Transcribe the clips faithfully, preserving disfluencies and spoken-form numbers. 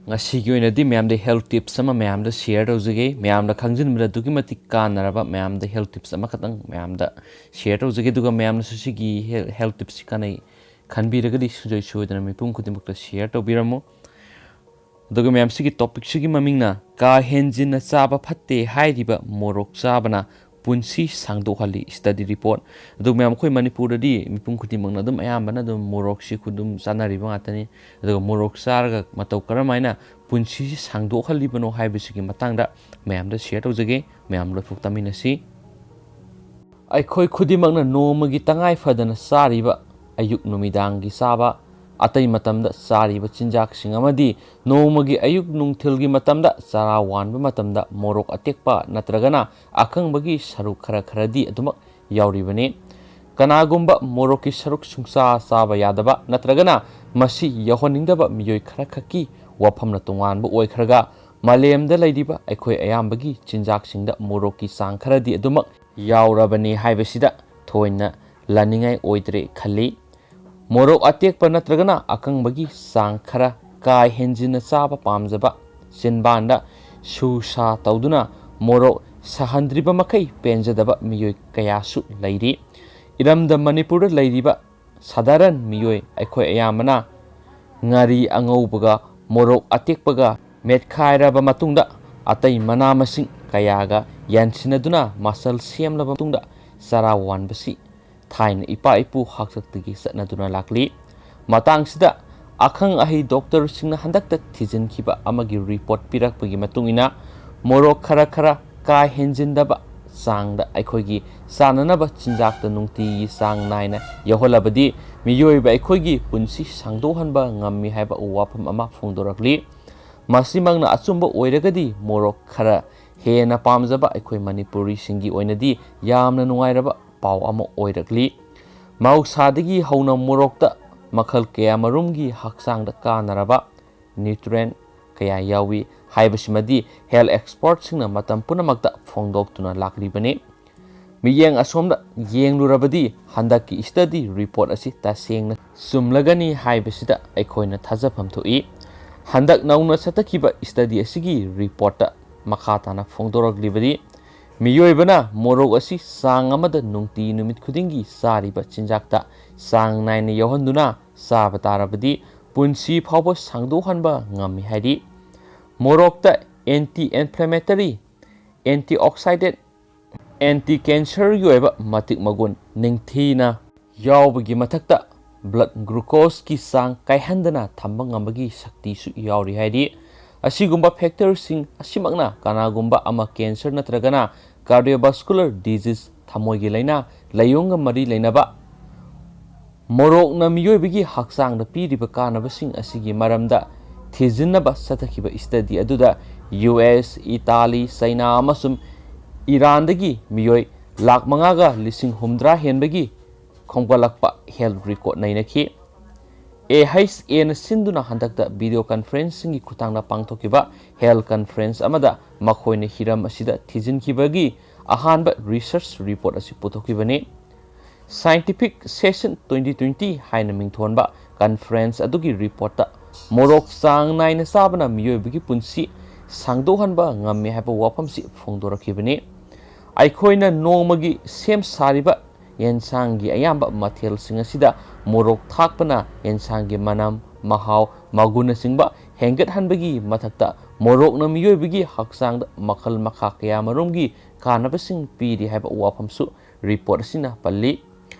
ꯉꯁꯤꯒꯤ ꯑꯣꯏꯅꯗꯤ ꯃꯌꯥꯝꯗ health tips ꯑꯃ ꯃꯌꯥꯝꯗ share ꯇꯧꯖꯒꯦ꯫ ꯃꯌꯥꯝꯗ ꯈꯪꯖꯤꯟꯕꯗ ꯑꯗꯨꯛꯀꯤ ꯃꯇꯤꯛ ꯀꯥꯟꯅꯔꯕ ꯃꯌꯥꯝꯗ health tips ꯑꯃꯈꯛꯇꯪ ꯃꯌꯥꯝꯗ share ꯇꯧꯖꯒꯦ꯫ ꯑꯗꯨꯒ ꯃꯌꯥꯝꯅꯁꯨ ꯁꯤꯒꯤ health, health tipsꯁꯤ ꯀꯥꯟꯅꯩ ꯈꯟꯕꯤꯔꯒꯗꯤ ꯁꯨꯡꯁꯣꯏ ꯁꯣꯏꯗꯅ ꯃꯤꯄꯨꯝ ꯈꯨꯗꯤꯡꯃꯛꯇ share ꯇꯧꯕꯤꯔꯝꯃꯨ꯫ ꯑꯗꯨꯒ ꯃꯌꯥꯝ ꯁꯤꯒꯤ topicꯁꯤꯒꯤ ꯃꯃꯤꯡꯅ ꯀꯥ ꯍꯦꯟꯖꯤꯟꯅ ꯆꯥꯕ ꯐꯠꯇꯦ ꯍꯥꯏꯔꯤꯕ ꯃꯣꯔꯣꯛ ꯆꯥꯕꯅ ꯄꯨꯟꯁꯤ ꯁꯥꯡꯗꯣꯛꯍꯜꯂꯤ study report꯫ ꯑꯗꯨ ꯃꯌꯥꯝ ꯑꯩꯈꯣꯏ ꯃꯅꯤꯄꯨꯔꯗꯗꯤ ꯃꯤꯄꯨꯝ ꯈꯨꯗꯤꯡꯃꯛꯅ ꯑꯗꯨꯝ ꯑꯌꯥꯝꯕꯅ ꯑꯗꯨꯝ ꯃꯣꯔꯣꯛꯁꯤ ꯑꯗꯨꯝ ꯆꯥꯅꯔꯤꯕ ꯉꯥꯛꯇꯅꯤ꯫ ꯑꯗꯨꯒ ꯃꯣꯔꯣꯛ ꯆꯥꯔꯒ ꯃꯇꯧ ꯀꯔꯝꯍꯥꯏꯅ ꯄꯨꯟꯁꯤꯁꯤ ꯁꯥꯡꯗꯣꯛꯍꯜꯂꯤꯕꯅꯣ ꯍꯥꯏꯕꯁꯤꯒꯤ ꯃꯇꯥꯡꯗ ꯃꯌꯥꯝꯗ share ꯇꯧꯖꯒꯦ꯫ ꯃꯌꯥꯝ ꯂꯣꯏꯐꯥꯎ ꯇꯥꯃꯤꯟꯅꯁꯤ꯫ ꯑꯩꯈꯣꯏ ꯈꯨꯗꯤꯡꯃꯛꯅ ꯅꯣꯡꯃꯒꯤ ꯇꯉꯥꯏ ꯐꯗꯅ ꯆꯥꯔꯤꯕ ꯑꯌꯨꯛ ꯅꯨꯃꯤꯗꯥꯡꯒꯤ ꯆꯥꯕ, ꯑꯇꯩ ꯃꯇꯝꯗ ꯆꯥꯔꯤꯕ ꯆꯤꯟꯖꯥꯛꯁꯤꯡ ꯑꯃꯗꯤ ꯅꯣꯡꯃꯒꯤ ꯑꯌꯨꯛ ꯅꯨꯡꯊꯤꯜꯒꯤ ꯃꯇꯝꯗ ꯆꯔꯥ ꯋꯥꯟꯕ ꯃꯇꯝꯗ ꯃꯣꯔꯣꯛ ꯑꯇꯦꯛꯄ ꯅꯠꯇ꯭ꯔꯒꯅ ꯑꯀꯪꯕꯒꯤ ꯁꯔꯨꯛ ꯈꯔ ꯈꯔꯗꯤ ꯑꯗꯨꯃꯛ ꯌꯥꯎꯔꯤꯕꯅꯤ꯫ ꯀꯅꯥꯒꯨꯝꯕ ꯃꯣꯔꯣꯛꯀꯤ ꯁꯔꯨꯛ ꯁꯨꯡꯆꯥ ꯆꯥꯕ ꯌꯥꯗꯕ ꯅꯠꯇ꯭ꯔꯒꯅ ꯃꯁꯤ ꯌꯧꯍꯟꯅꯤꯡꯗꯕ ꯃꯤꯑꯣꯏ ꯈꯔꯈꯛꯀꯤ ꯋꯥꯐꯝꯅ ꯇꯣꯉꯥꯟꯕ ꯑꯣꯏꯈ꯭ꯔꯒ, ꯃꯥꯂꯦꯝꯗ ꯂꯩꯔꯤꯕ ꯑꯩꯈꯣꯏ ꯑꯌꯥꯝꯕꯒꯤ ꯆꯤꯟꯖꯥꯛꯁꯤꯡꯗ ꯃꯣꯔꯣꯛꯀꯤ ꯆꯥꯡ ꯈꯔꯗꯤ ꯑꯗꯨꯃꯛ ꯌꯥꯎꯔꯕꯅꯤ ꯍꯥꯏꯕꯁꯤꯗ ꯊꯣꯏꯅ ꯂꯥꯅꯤꯡꯉꯥꯏ ꯑꯣꯏꯗ꯭ꯔꯦ ꯈꯜꯂꯤ꯫ ꯃꯣꯔꯣꯛ ꯑꯇꯦꯛꯄ ꯅꯠꯇ꯭ꯔꯒꯅ ꯑꯀꯪꯕꯒꯤ ꯆꯥꯡ ꯈꯔ ꯀꯥ ꯍꯦꯟꯖꯤꯟꯅ ꯆꯥꯕ ꯄꯥꯝꯖꯕ, ꯆꯤꯟꯕꯥꯟꯗ ꯁꯨ ꯁꯥ ꯇꯧꯗꯨꯅ ꯃꯣꯔꯣꯛ ꯁꯥꯍꯟꯗ꯭ꯔꯤꯕ ꯃꯈꯩ ꯄꯦꯟꯖꯗꯕ ꯃꯤꯑꯣꯏ ꯀꯌꯥꯁꯨ ꯂꯩꯔꯤ꯫ ꯏꯔꯝꯗꯝ ꯃꯅꯤꯄꯨꯔꯗ ꯂꯩꯔꯤꯕ ꯁꯥꯗꯥꯔꯟ ꯃꯤꯑꯣꯏ ꯑꯩꯈꯣꯏ ꯑꯌꯥꯝꯕꯅ ꯉꯥꯔꯤ ꯑꯉꯧꯕꯒ ꯃꯣꯔꯣꯛ ꯑꯇꯦꯛꯄꯒ ꯃꯦꯠꯈꯥꯏꯔꯕ ꯃꯇꯨꯡꯗ ꯑꯇꯩ ꯃꯅꯥ ꯃꯁꯤꯡ ꯀꯌꯥꯒ ꯌꯥꯟꯁꯤꯟꯅꯗꯨꯅ ꯃꯆꯜ ꯁꯦꯝꯂꯕ ꯃꯇꯨꯡꯗ ꯆꯔꯥ ꯋꯥꯟꯕꯁꯤ ꯊꯥꯏꯅ ꯏꯄꯥ ꯏꯄꯨ ꯍꯥꯛꯇꯛꯇꯒꯤ ꯆꯠꯅꯗꯨꯅ ꯂꯥꯛꯂꯤ꯫ ꯃꯇꯥꯡꯁꯤꯗ ꯑꯈꯪ ꯑꯍꯩ ꯗꯣꯛꯇꯔꯁꯤꯡꯅ ꯍꯟꯗꯛꯇ ꯊꯤꯖꯤꯟꯈꯤꯕ ꯑꯃꯒꯤ report ꯄꯤꯔꯛꯄꯒꯤ ꯃꯇꯨꯡ ꯏꯟꯅ, ꯃꯣꯔꯣꯛ ꯈꯔ ꯈꯔ ꯀꯥ ꯍꯦꯟꯖꯤꯟꯗꯕ ꯆꯥꯡꯗ ꯑꯩꯈꯣꯏꯒꯤ ꯆꯥꯅꯅꯕ ꯆꯤꯟꯖꯥꯛꯇ ꯅꯨꯡꯇꯤꯒꯤ ꯆꯥꯡ ꯅꯥꯏꯅ ꯌꯧꯍꯜꯂꯕꯗꯤ ꯃꯤꯑꯣꯏꯕ ꯑꯩꯈꯣꯏꯒꯤ ꯄꯨꯟꯁꯤ ꯁꯥꯡꯗꯣꯛꯍꯟꯕ ꯉꯝꯃꯤ ꯍꯥꯏꯕ ꯋꯥꯐꯝ ꯑꯃ ꯐꯣꯡꯗꯣꯔꯛꯂꯤ꯫ ꯃꯁꯤꯃꯛꯅ ꯑꯆꯨꯝꯕ ꯑꯣꯏꯔꯒꯗꯤ ꯃꯣꯔꯣꯛ ꯈꯔ ꯍꯦꯟꯅ ꯄꯥꯝꯖꯕ ꯑꯩꯈꯣꯏ ꯃꯅꯤꯄꯨꯔꯤꯁꯤꯡꯒꯤ ꯑꯣꯏꯅꯗꯤ ꯌꯥꯝꯅ ꯅꯨꯡꯉꯥꯏꯔꯕ ꯄꯥꯎ ꯑꯃ ꯑꯣꯏꯔꯛꯂꯤ꯫ ꯃꯍꯧꯁꯥꯗꯒꯤ ꯍꯧꯅ ꯃꯣꯔꯣꯛꯇ ꯃꯈꯜ ꯀꯌꯥꯃꯔꯨꯝꯒꯤ ꯍꯛꯆꯥꯡꯗ ꯀꯥꯟꯅꯔꯕ nutrient ꯀꯌꯥ ꯌꯥꯎꯏ ꯍꯥꯏꯕꯁꯤꯃꯗꯤ health expertꯁꯤꯡꯅ ꯃꯇꯝ ꯄꯨꯝꯅꯃꯛꯇ ꯐꯣꯡꯗꯣꯛꯇꯨꯅ ꯂꯥꯛꯂꯤꯕꯅꯤ꯫ ꯃꯤꯠꯌꯦꯡ ꯑꯁꯣꯝꯗ ꯌꯦꯡꯂꯨꯔꯕꯗꯤ ꯍꯟꯗꯛꯀꯤ study report ꯑꯁꯤ ꯇꯁꯦꯡꯅ ꯆꯨꯝꯂꯒꯅꯤ ꯍꯥꯏꯕꯁꯤꯗ ꯑꯩꯈꯣꯏꯅ ꯊꯥꯖꯐꯝ ꯊꯣꯛꯏ꯫ ꯍꯟꯗꯛ ꯅꯧꯅ ꯆꯠꯊꯈꯤꯕ study ꯑꯁꯤꯒꯤ reportꯇ ꯃꯈꯥ ꯇꯥꯅ ꯐꯣꯡꯗꯣꯔꯛꯂꯤꯕꯗꯤ, ꯃꯤꯑꯣꯏꯕꯅ ꯃꯣꯔꯣꯛ ꯑꯁꯤ ꯆꯥꯡ ꯑꯃꯗ ꯅꯨꯡꯇꯤ ꯅꯨꯃꯤꯠ ꯈꯨꯗꯤꯡꯒꯤ ꯆꯥꯔꯤꯕ ꯆꯤꯟꯖꯥꯛꯇ ꯆꯥꯡ ꯅꯥꯏꯅ ꯌꯥꯎꯍꯟꯗꯨꯅ ꯆꯥꯕ ꯇꯥꯔꯕꯗꯤ ꯄꯨꯟꯁꯤ ꯐꯥꯎꯕ ꯁꯥꯡꯗꯣꯛꯍꯟꯕ ꯉꯝꯃꯤ ꯍꯥꯏꯔꯤ꯫ ꯃꯣꯔꯣꯛꯇ anti inflammatory, antioxidant, anti cancerꯒꯤ ꯑꯣꯏꯕ ꯃꯇꯤꯛ ꯃꯒꯨꯟ ꯅꯤꯡꯊꯤꯅ ꯌꯥꯎꯕꯒꯤ ꯃꯊꯛꯇ blood glucoseꯀꯤ ꯆꯥꯡ ꯀꯥꯏꯍꯟꯗꯅ ꯊꯝꯕ ꯉꯝꯕꯒꯤ ꯁꯛꯇꯤꯁꯨ ꯌꯥꯎꯔꯤ ꯍꯥꯏꯔꯤ꯫ ꯑꯁꯤꯒꯨꯝꯕ factorꯁꯤꯡ ꯑꯁꯤꯃꯛꯅ ꯀꯅꯥꯒꯨꯝꯕ ꯑꯃ cancer ꯅꯠꯇ꯭ꯔꯒꯅ cardiovascular disease, ꯊꯃꯣꯏꯒꯤ ꯂꯥꯏꯅꯥ, ꯂꯥꯏꯑꯣꯡꯒ ꯃꯔꯤ ꯂꯩꯅꯕ ꯃꯣꯔꯣꯛꯅ ꯃꯤꯑꯣꯏꯕꯒꯤ ꯍꯛꯆꯥꯡꯗ ꯄꯤꯔꯤꯕ ꯀꯥꯟꯅꯕꯁꯤꯡ ꯑꯁꯤꯒꯤ ꯃꯔꯝꯗ ꯊꯤꯖꯤꯟꯅꯕ ꯆꯠꯊꯈꯤꯕ study ꯑꯗꯨꯗ ꯌꯨ ꯑꯦꯁ, ꯏꯇꯥꯂꯤ, ꯆꯩꯅꯥ ꯑꯃꯁꯨꯡ ꯏꯔꯥꯟꯗꯒꯤ ꯃꯤꯑꯣꯏ ꯂꯥꯈ ꯃꯉꯥꯒ ꯂꯤꯁꯤꯡ ꯍꯨꯝꯗ꯭ꯔꯥ ꯍꯦꯟꯕꯒꯤ ꯈꯣꯝꯒꯠꯂꯛꯄ health record ꯅꯩꯅꯈꯤ꯫ ꯑꯦ ꯑꯩꯆ ꯑꯦꯅ ꯁꯤꯟꯗꯨꯅ ꯍꯟꯗꯛꯇ video conferenceꯁꯤꯡꯒꯤ ꯈꯨꯠꯊꯥꯡꯗ ꯄꯥꯡꯊꯣꯛꯈꯤꯕ health conference ꯑꯃꯗ ꯃꯈꯣꯏꯅ ꯍꯤꯔꯝ ꯑꯁꯤꯗ ꯊꯤꯖꯤꯟꯈꯤꯕꯒꯤ ꯑꯍꯥꯟꯕ research report ꯑꯁꯤ ꯄꯨꯊꯣꯛꯈꯤꯕꯅꯤ꯫ Scientific Session twenty twenty ꯍꯥꯏꯅ ꯃꯤꯡꯊꯣꯟꯕ conference ꯑꯗꯨꯒꯤ reportꯇ ꯃꯣꯔꯣꯛ ꯆꯥꯡ ꯅꯥꯏꯅ ꯆꯥꯕꯅ ꯃꯤꯑꯣꯏꯕꯒꯤ ꯄꯨꯟꯁꯤ ꯁꯥꯡꯗꯣꯛꯍꯟꯕ ꯉꯝꯃꯤ ꯍꯥꯏꯕ ꯋꯥꯐꯝꯁꯤ ꯐꯣꯡꯗꯣꯔꯛꯈꯤꯕꯅꯤ꯫ ꯑꯩꯈꯣꯏꯅ ꯅꯣꯡꯃꯒꯤ ꯁꯦꯝ ꯁꯥꯔꯤꯕ ꯌꯦꯟꯁꯥꯡꯒꯤ ꯑꯌꯥꯝꯕ ꯃꯊꯦꯜꯁꯤꯡ ꯑꯁꯤꯗ ꯃꯣꯔꯣꯛ ꯊꯥꯛꯄꯅ ꯌꯦꯟꯁꯥꯡꯒꯤ ꯃꯅꯝ, ꯃꯍꯥꯎ, ꯃꯒꯨꯟꯅꯆꯤꯡꯕ ꯍꯦꯟꯒꯠꯍꯟꯕꯒꯤ ꯃꯊꯛꯇ ꯃꯣꯔꯣꯛꯅ ꯃꯤꯑꯣꯏꯕꯒꯤ ꯍꯛꯆꯥꯡꯗ ꯃꯈꯜ ꯃꯈꯥ ꯀꯌꯥꯃꯔꯨꯝꯒꯤ ꯀꯥꯟꯅꯕꯁꯤꯡ ꯄꯤꯔꯤ ꯍꯥꯏꯕ ꯋꯥꯐꯝꯁꯨ report ꯑꯁꯤꯅ ꯄꯜꯂꯤ꯫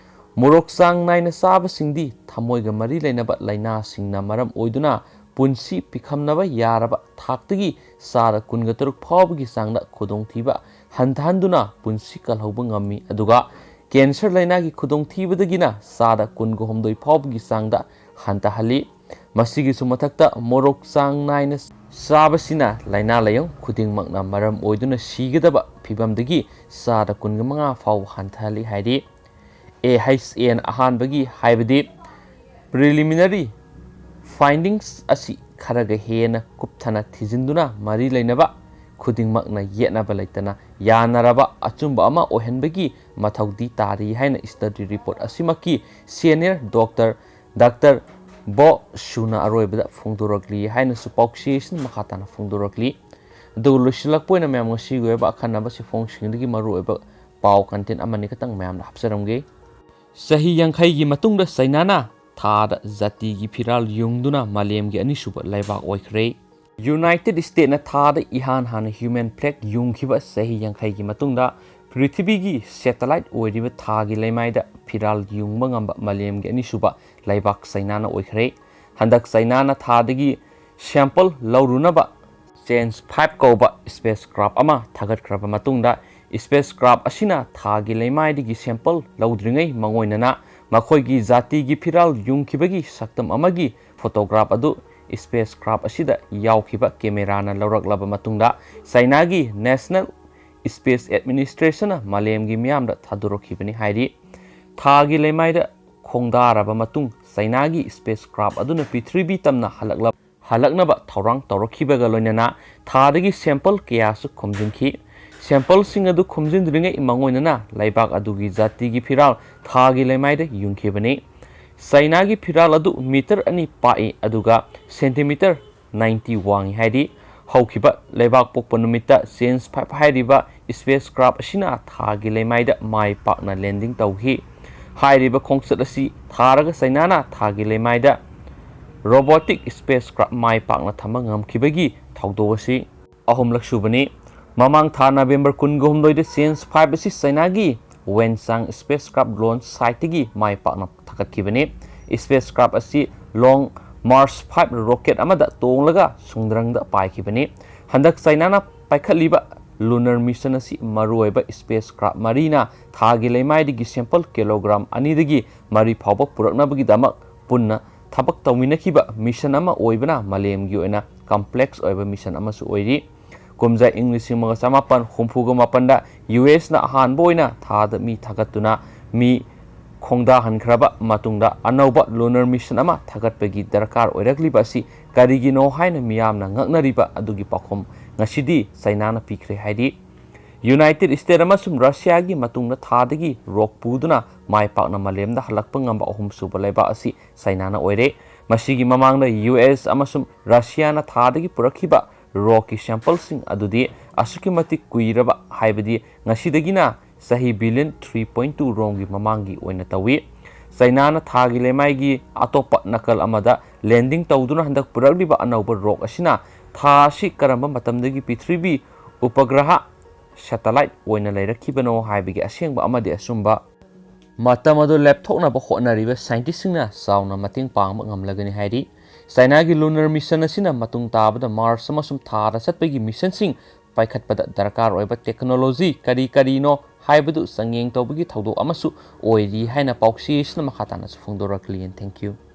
ꯃꯣꯔꯣꯛ ꯆꯥꯡ ꯅꯥꯏꯅ ꯆꯥꯕꯁꯤꯡꯗꯤ ꯊꯃꯣꯏꯒ ꯃꯔꯤ ꯂꯩꯅꯕ ꯂꯥꯏꯅꯥꯁꯤꯡꯅ ꯃꯔꯝ ꯑꯣꯏꯗꯨꯅ ꯄꯨꯟꯁꯤ ꯄꯤꯈꯝꯅꯕ ꯌꯥꯔꯕ ꯊꯥꯛꯇꯒꯤ ꯆꯥꯗ ꯀꯨꯟꯒ ꯇꯔꯨꯛ ꯐꯥꯎꯕꯒꯤ ꯆꯥꯡꯗ ꯈꯨꯗꯣꯡꯊꯤꯕ ꯍꯟꯊꯍꯟꯗꯨꯅ ꯄꯨꯟꯁꯤ ꯀꯜꯍꯧꯕ ꯉꯝꯃꯤ, ꯑꯗꯨꯒ cancer ꯂꯥꯏꯅꯥꯒꯤ ꯈꯨꯗꯣꯡꯊꯤꯕꯗꯒꯤꯅ ꯆꯥꯗ ꯀꯨꯟꯒ ꯍꯨꯝꯗꯣꯏ ꯐꯥꯎꯕꯒꯤ ꯆꯥꯡꯗ ꯍꯟꯊꯍꯜꯂꯤ꯫ ꯃꯁꯤꯒꯤꯁꯨ ꯃꯊꯛꯇ ꯃꯣꯔꯣꯛ ꯆꯥꯡ ꯅꯥꯏꯅ ꯆꯥꯕꯁꯤꯅ ꯂꯥꯏꯅꯥ ꯂꯥꯏꯌꯣꯡ ꯈꯨꯗꯤꯡꯃꯛꯅ ꯃꯔꯝ ꯑꯣꯏꯗꯨꯅ ꯁꯤꯒꯗꯕ ꯐꯤꯕꯝꯗꯒꯤ ꯆꯥꯗ ꯀꯨꯟꯒ ꯃꯉꯥ ꯐꯥꯎꯕ ꯍꯟꯊꯍꯜꯂꯤ ꯍꯥꯏꯔꯤ꯫ ꯑꯦ ꯑꯩꯆ ꯑꯦꯅ ꯑꯍꯥꯟꯕꯒꯤ ꯍꯥꯏꯕꯗꯤ preliminary findings ꯑꯁꯤ ꯈꯔꯒ ꯍꯦꯟꯅ ꯀꯨꯞꯊꯅ ꯊꯤꯖꯤꯟꯗꯨꯅ ꯃꯔꯤ ꯂꯩꯅꯕ ꯈꯨꯗꯤꯡꯃꯛꯅ ꯌꯦꯠꯅꯕ ꯂꯩꯇꯅ ꯌꯥꯅꯔꯕ ꯑꯆꯨꯝꯕ ꯑꯃ ꯑꯣꯏꯍꯟꯕꯒꯤ ꯃꯊꯧꯗꯤ ꯇꯥꯔꯤ ꯍꯥꯏꯅ study report ꯑꯁꯤꯃꯛꯀꯤ senior doctor, Doctor ꯕꯣ ꯁꯨꯅ ꯑꯔꯣꯏꯕꯗ ꯐꯣꯡꯗꯣꯔꯛꯂꯤ ꯍꯥꯏꯅꯁꯨ ꯄꯥꯎꯆꯦꯁꯤꯅ ꯃꯈꯥ ꯇꯥꯅ ꯐꯣꯡꯗꯣꯔꯛꯂꯤ꯫ ꯑꯗꯨꯒ ꯂꯣꯏꯁꯤꯜꯂꯛꯄ ꯑꯣꯏꯅ ꯃꯌꯥꯝ ꯉꯁꯤꯒꯤ ꯑꯣꯏꯕ ꯑꯈꯟꯅꯕ ꯆꯦꯐꯣꯡꯁꯤꯡꯗꯒꯤ ꯃꯔꯨꯑꯣꯏꯕ ꯄꯥꯎ ꯀꯟꯇꯦꯟ ꯑꯃꯅꯤ ꯈꯛꯇꯪ ꯃꯌꯥꯝꯗ ꯍꯥꯞꯆꯔꯝꯒꯦ꯫ ꯆꯍꯤ ꯌꯥꯡꯈꯩꯒꯤ ꯃꯇꯨꯡꯗ ꯆꯩꯅꯥꯅ ꯊꯥꯗ ꯖꯥꯇꯤꯒꯤ ꯐꯤꯔꯥꯜ ꯌꯨꯡꯗꯨꯅ ꯃꯥꯂꯦꯝꯒꯤ ꯑꯅꯤꯁꯨꯕ ꯂꯩꯕꯥꯛ ꯑꯣꯏꯈ꯭ꯔꯦ꯫ ꯌꯨꯅꯥꯏꯇꯦꯗ ꯁ꯭ꯇꯦꯠꯅ ꯊꯥꯗ ꯏꯍꯥꯟ ꯍꯥꯟꯅ ꯍ꯭ꯌꯨꯃꯦꯟ ꯐ꯭ꯂꯦꯒ ꯌꯨꯡꯈꯤꯕ ꯆꯍꯤ ꯌꯥꯡꯈꯩꯒꯤ ꯃꯇꯨꯡꯗ ꯄ꯭ꯔꯤꯊꯤꯕꯤꯒꯤ ꯁꯦꯇꯦꯂꯥꯏꯠ ꯑꯣꯏꯔꯤꯕ ꯊꯥꯒꯤ ꯂꯩꯃꯥꯏꯗ ꯐꯤꯔꯥꯜ ꯌꯨꯡꯕ ꯉꯝꯕ ꯃꯥꯂꯦꯝꯒꯤ ꯑꯅꯤꯁꯨꯕ ꯂꯩꯕꯥꯛ ꯆꯩꯅꯥꯅ ꯑꯣꯏꯈ꯭ꯔꯦ꯫ ꯍꯟꯗꯛ ꯆꯩꯅꯥꯅ ꯊꯥꯗꯒꯤ ꯁꯦꯝꯄꯜ ꯂꯧꯔꯨꯅꯕ ꯆꯦꯟꯁ ꯐꯥꯏꯚ ꯀꯧꯕ ꯁ꯭ꯄꯦꯁ ꯀ꯭ꯔꯥꯐ ꯑꯃ ꯊꯥꯒꯠꯈ꯭ꯔꯕ ꯃꯇꯨꯡꯗ, ꯁ꯭ꯄꯦꯁ ꯀ꯭ꯔꯥꯐ ꯑꯁꯤꯅ ꯊꯥꯒꯤ ꯂꯩꯃꯥꯏꯗꯒꯤ ꯁꯦꯝꯄꯜ ꯂꯧꯗ꯭ꯔꯤꯉꯩ ꯃꯉꯣꯏꯅꯅ ꯃꯈꯣꯏꯒꯤ ꯖꯥꯇꯤꯒꯤ ꯐꯤꯔꯥꯜ ꯌꯨꯡꯈꯤꯕꯒꯤ ꯁꯛꯇꯝ ꯑꯃꯒꯤ ꯐꯣꯇꯣꯒ꯭ꯔꯥꯐ ꯑꯗꯨ ꯁ꯭ꯄꯦꯁ ꯀ꯭ꯔꯥꯐ ꯑꯁꯤꯗ ꯌꯥꯎꯈꯤꯕ ꯀꯦꯃꯦꯔꯥꯅ ꯂꯧꯔꯛꯂꯕ ꯃꯇꯨꯡꯗ, ꯆꯩꯅꯥꯒꯤ ꯅꯦꯁꯅꯦꯜ ꯁ꯭ꯄꯦꯁ ꯑꯦꯗꯃꯤꯅꯤꯁꯇ꯭ꯔꯦꯁꯟꯅ ꯃꯥꯂꯦꯝꯒꯤ ꯃꯤꯌꯥꯝꯗ ꯊꯥꯗꯣꯔꯛꯈꯤꯕꯅꯤ ꯍꯥꯏꯔꯤ꯫ ꯊꯥꯒꯤ ꯂꯩꯃꯥꯏꯗ ꯈꯣꯡꯗꯥꯔꯕ ꯃꯇꯨꯡ, ꯆꯩꯅꯥꯒꯤ ꯁ꯭ꯄꯦꯁ ꯀ꯭ꯔꯥꯐ ꯑꯗꯨꯅ ꯄ꯭ꯔꯤꯊꯤꯕꯤ ꯇꯝꯅ ꯍꯜꯂꯛꯂꯕ ꯍꯜꯂꯛꯅꯕ ꯊꯧꯔꯥꯡ ꯇꯧꯔꯛꯈꯤꯕꯒ ꯂꯣꯏꯅꯅ ꯊꯥꯗꯒꯤ ꯁꯦꯝꯄꯜ ꯀꯌꯥꯁꯨ ꯈꯣꯝꯖꯤꯟꯈꯤ꯫ ꯁꯦꯝꯄꯜꯁꯤꯡ ꯑꯗꯨ ꯈꯣꯝꯖꯤꯟꯗ꯭ꯔꯤꯉꯩ ꯃꯉꯣꯏꯅꯅ ꯂꯩꯕꯥꯛ ꯑꯗꯨꯒꯤ ꯖꯥꯇꯤꯒꯤ ꯐꯤꯔꯥꯜ ꯊꯥꯒꯤ ꯂꯩꯃꯥꯏꯗ ꯌꯨꯡꯈꯤꯕꯅꯤ꯫ ꯆꯩꯅꯥꯒꯤ ꯐꯤꯔꯥꯜ ꯑꯗꯨ ꯃꯤꯇꯔ ꯑꯅꯤ ꯄꯥꯛꯏ, ꯑꯗꯨꯒ ꯁꯦꯟꯇꯤꯃꯤꯇꯔ ꯅꯥꯏꯟꯇꯤ ꯋꯥꯡꯏ ꯍꯥꯏꯔꯤ꯫ ꯍꯧꯈꯤꯕ ꯂꯩꯕꯥꯛ ꯄꯣꯛꯄ ꯅꯨꯃꯤꯠꯇ ꯆꯦꯟꯁ ꯐꯥꯏꯚ ꯍꯥꯏꯔꯤꯕ ꯁ꯭ꯄꯦꯁ ꯀ꯭ꯔꯥꯐ ꯑꯁꯤꯅ ꯊꯥꯒꯤ ꯂꯩꯃꯥꯏꯗ ꯃꯥꯏ ꯄꯥꯛꯅ ꯂꯦꯟꯗꯤꯡ ꯇꯧꯈꯤ꯫ ꯍꯥꯏꯔꯤꯕ ꯈꯣꯡꯆꯠ ꯑꯁꯤ ꯊꯥꯔꯒ ꯆꯩꯅꯥꯅ ꯊꯥꯒꯤ ꯂꯩꯃꯥꯏꯗ ꯔꯣꯕꯣꯇꯤꯛ ꯁ꯭ꯄꯦꯁ ꯀ꯭ꯔꯥꯐ ꯃꯥꯏ ꯄꯥꯛꯅ ꯊꯝꯕ ꯉꯝꯈꯤꯕꯒꯤ ꯊꯧꯗꯣꯛ ꯑꯁꯤ ꯑꯍꯨꯝꯂꯛ ꯁꯨꯕꯅꯤ꯫ ꯃꯃꯥꯡ ꯊꯥ ꯅꯕꯦꯝꯕꯔ ꯀꯨꯟꯒ ꯍꯨꯝꯗꯣꯏꯗ ꯆꯦꯟꯁ ꯐꯥꯏꯚ ꯑꯁꯤ ꯆꯩꯅꯥꯒꯤ ꯋꯦꯟꯆꯥꯡ ꯁ꯭ꯄꯦꯁ ꯀ꯭ꯔꯥꯐ ꯂꯣꯟꯆ ꯁꯥꯏꯠꯇꯒꯤ ꯃꯥꯏ ꯄꯥꯛꯅ ꯊꯥꯒꯠꯈꯤꯕꯅꯤ꯫ ꯁ꯭ꯄꯦꯁ ꯀ꯭ꯔꯥꯐ ꯑꯁꯤ ꯂꯣꯡ ꯃꯥꯔꯁ ꯐꯥꯏꯚ ꯔꯣꯀꯦꯠ ꯑꯃꯗ ꯇꯣꯡꯂꯒ ꯁꯨꯡꯗ꯭ꯔꯪꯗ ꯄꯥꯏꯈꯤꯕꯅꯤ꯫ ꯍꯟꯗꯛ ꯆꯩꯅꯥꯅ ꯄꯥꯏꯈꯠꯂꯤꯕ ꯂꯨꯅꯔ ꯃꯤꯁꯟ ꯑꯁꯤ ꯃꯔꯨꯑꯣꯏꯕ ꯁ꯭ꯄꯦꯁ ꯀ꯭ꯔꯥꯐ ꯃꯔꯤꯅ ꯊꯥꯒꯤ ꯂꯩꯃꯥꯏꯗꯒꯤ ꯁꯦꯝꯄꯜ ꯀꯤꯂꯣꯒ꯭ꯔꯥꯝ ꯑꯅꯤꯗꯒꯤ ꯃꯔꯤ ꯐꯥꯎꯕ ꯄꯨꯔꯛꯅꯕꯒꯤꯗꯃꯛ ꯄꯨꯟꯅ ꯊꯕꯛ ꯇꯧꯃꯤꯟꯅꯈꯤꯕ ꯃꯤꯁꯟ ꯑꯃ ꯑꯣꯏꯕꯅ ꯃꯥꯂꯦꯝꯒꯤ ꯑꯣꯏꯅ ꯀꯝꯄ꯭ꯂꯦꯛꯁ ꯑꯣꯏꯕ ꯃꯤꯁꯟ ꯑꯃꯁꯨ ꯑꯣꯏꯔꯤ꯫ ꯀꯨꯝꯖꯥ ꯏꯪ ꯂꯤꯁꯤꯡ ꯑꯃꯒ ꯆꯃꯥꯄꯟ ꯍꯨꯝꯐꯨꯒ ꯃꯥꯄꯟꯗ ꯌꯨ ꯑꯦꯁꯅ ꯑꯍꯥꯟꯕ ꯑꯣꯏꯅ ꯊꯥꯗ ꯃꯤ ꯊꯥꯒꯠꯇꯨꯅ ꯃꯤ ꯈꯣꯡꯗꯥꯍꯟꯈ꯭ꯔꯕ ꯃꯇꯨꯡꯗ ꯑꯅꯧꯕ ꯂꯨꯅꯔ ꯃꯤꯁꯟ ꯑꯃ ꯊꯥꯒꯠꯄꯒꯤ ꯗꯔꯀꯥꯔ ꯑꯣꯏꯔꯛꯂꯤꯕ ꯑꯁꯤ ꯀꯔꯤꯒꯤꯅꯣ ꯍꯥꯏꯅ ꯃꯤꯌꯥꯝꯅ ꯉꯛꯅꯔꯤꯕ ꯑꯗꯨꯒꯤ ꯄꯥꯎꯈꯨꯝ ꯉꯁꯤꯗꯤ ꯆꯩꯅꯥꯅ ꯄꯤꯈ꯭ꯔꯦ ꯍꯥꯏꯔꯤ꯫ ꯌꯨꯅꯥꯏꯇꯦꯗ ꯁ꯭ꯇꯦꯠ ꯑꯃꯁꯨꯡ ꯔꯁꯤꯌꯥꯒꯤ ꯃꯇꯨꯡꯗ ꯊꯥꯗꯒꯤ ꯔꯣꯛ ꯄꯨꯗꯨꯅ ꯃꯥꯏ ꯄꯥꯛꯅ ꯃꯥꯂꯦꯝꯗ ꯍꯜꯂꯛꯄ ꯉꯝꯕ ꯑꯍꯨꯝꯁꯨꯕ ꯂꯩꯕꯥꯛ ꯑꯁꯤ ꯆꯩꯅꯥꯅ ꯑꯣꯏꯔꯦ꯫ ꯃꯁꯤꯒꯤ ꯃꯃꯥꯡꯗ ꯌꯨ ꯑꯦꯁ ꯑꯃꯁꯨꯡ ꯔꯁꯤꯌꯥꯅ ꯊꯥꯗꯒꯤ ꯄꯨꯔꯛꯈꯤꯕ ꯔꯣꯛꯀꯤ ꯁꯦꯝꯄꯜꯁꯤꯡ ꯑꯗꯨꯗꯤ ꯑꯁꯨꯛꯀꯤ ꯃꯇꯤꯛ ꯀꯨꯏꯔꯕ, ꯍꯥꯏꯕꯗꯤ ꯉꯁꯤꯗꯒꯤꯅ ꯆꯍꯤ ꯕꯤꯂꯤꯌꯟ ꯊ꯭ꯔꯤ ꯄꯣꯏꯟ ꯇꯨ ꯔꯣꯝꯒꯤ ꯃꯃꯥꯡꯒꯤ ꯑꯣꯏꯅ ꯇꯧꯏ꯫ ꯆꯩꯅꯥꯅ ꯊꯥꯒꯤ ꯂꯩꯃꯥꯏꯒꯤ ꯑꯇꯣꯞꯄ ꯅꯥꯀꯜ ꯑꯃꯗ ꯂꯦꯟꯗꯤꯡ ꯇꯧꯗꯨꯅ ꯍꯟꯗꯛ ꯄꯨꯔꯛꯂꯤꯕ ꯑꯅꯧꯕ ꯔꯣꯛ ꯑꯁꯤꯅ ꯊꯥ ꯑꯁꯤ ꯀꯔꯝꯕ ꯃꯇꯝꯗꯒꯤ ꯄ꯭ꯔꯤꯊꯤꯕꯤ ꯎꯄꯒ꯭ꯔꯍ, ꯁꯦꯇꯦꯂꯥꯏꯠ, ꯑꯣꯏꯅ ꯂꯩꯔꯛꯈꯤꯕꯅꯣ ꯍꯥꯏꯕꯒꯤ ꯑꯁꯦꯡꯕ ꯑꯃꯗꯤ ꯑꯆꯨꯝꯕ ꯃꯇꯝ ꯑꯗꯨ ꯂꯦꯞꯊꯣꯛꯅꯕ ꯍꯣꯠꯅꯔꯤꯕ ꯁꯥꯏꯟꯇꯤꯁꯁꯤꯡꯅ ꯆꯥꯎꯅ ꯃꯇꯦꯡ ꯄꯥꯡꯕ ꯉꯝꯂꯒꯅꯤ ꯍꯥꯏꯔꯤ꯫ ꯆꯥꯏꯅꯥꯒꯤ ꯂꯨꯅꯔ ꯃꯤꯁꯟ ꯑꯁꯤꯅ ꯃꯇꯨꯡ ꯇꯥꯕꯗ ꯃꯥꯔꯁ ꯑꯃꯁꯨꯡ ꯊꯥꯗ ꯆꯠꯄꯒꯤ ꯃꯤꯁꯟꯁꯤꯡ ꯄꯥꯏꯈꯠꯄꯗ ꯗꯔꯀꯥꯔ ꯑꯣꯏꯕ ꯇꯦꯛꯅꯣꯂꯣꯖꯤ ꯀꯔꯤ ꯀꯔꯤꯅꯣ ꯍꯥꯏꯕꯗꯨ ꯆꯥꯡꯌꯦꯡ ꯇꯧꯕꯒꯤ ꯊꯧꯗꯣꯛ ꯑꯃꯁꯨ ꯑꯣꯏꯔꯤ ꯍꯥꯏꯅ ꯄꯥꯎꯆꯦ ꯑꯁꯤꯅ ꯃꯈꯥ ꯇꯥꯅꯁꯨ ꯐꯣꯡꯗꯣꯔꯛꯂꯤ꯫ And thank you꯫